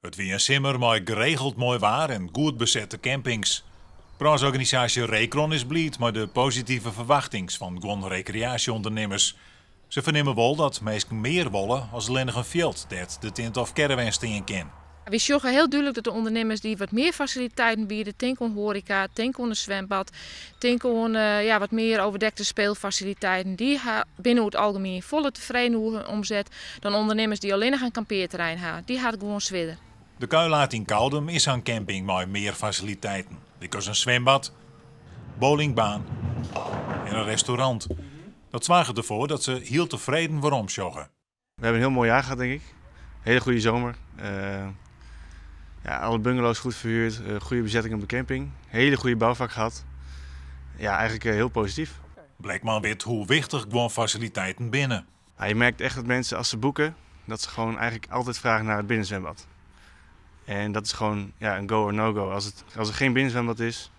It wie in simmer mei geregeld moai waar en goed besette campings. Brânsjorganisaasje Recron is bliid mei de positive ferwachtings fan guon rekreaasje-ûndernimmers. Se fernimme wol dat minsken mear wolle as allinnich in fjild dêr't de tinte of caravan stean kin. Wy sjogge hiel dúdlik dat de ûndernimmers dy't wat mear fasiliteiten biede, tink oan hoareka, tink oan in swimbad, tink oan ja, wat mear overdekte speelfasiliteiten, dy ha, binne oer it algemien folle tefreden oer hun omset dan ûndernimmers dy't allinnich in kampearterrein ha. Dy ha it gewoan swierder. De Kuilaard yn Koudum is sa'n camping mei mear fasiliteiten, lykas in swimbad, bowlingbaan en in restaurant. Dat soarget derfoar dat se hiel tefreden weromsjogge. We hebben een heel mooi jaar gehad, denk ik. Hele goede zomer. Ja, alle bungalows goed verhuurd, goede bezetting op de camping. Hele goede bouwvak gehad. Ja, eigenlijk heel positief. Blackman wit hoe wichtich guon fasiliteiten binne. Ja, je merkt echt dat mensen als ze boeken, dat ze gewoon eigenlijk altijd vragen naar het binnenzwembad. En dat is gewoon, ja, een go or no-go. Als er geen binnenzwembad is,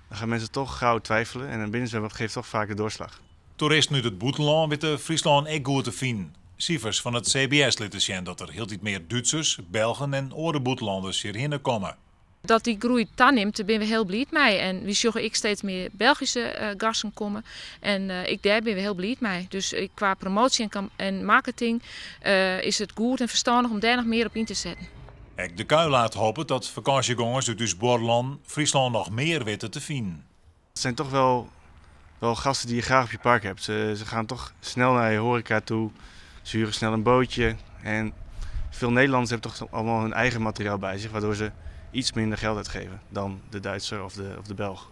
dan gaan mensen toch gauw twijfelen. En een binnenzwembad geeft toch vaak de doorslag. Toeristen út it bûtenlân witte Fryslân ek goed te finen. Sifers fan it CBS litte sjen dat der hieltyd mear Dútsers, Belgen en oare bûtenlanners hjirhinne komme. Dat dy groei tanimt, dêr binne we hiel bliid mei. En wy sjogge ek steeds mear Belgyske gasten kommen. En ek dêr binne we hiel bliid mei. Dus kwa promoasje en marketing is it goed en ferstannich om dêr noch mear op yn te setten. Ek De Kuilaard hopet dat fakânsjegongers út ús buorlân Fryslân noch mear witte te finen. Het zijn toch wel gasten die je graag op je park hebt. Ze gaan toch snel naar je horeca toe, ze huren snel een bootje. En veel Nederlanders hebben toch allemaal hun eigen materiaal bij zich, waardoor ze iets minder geld uitgeven dan de Duitser of de Belg.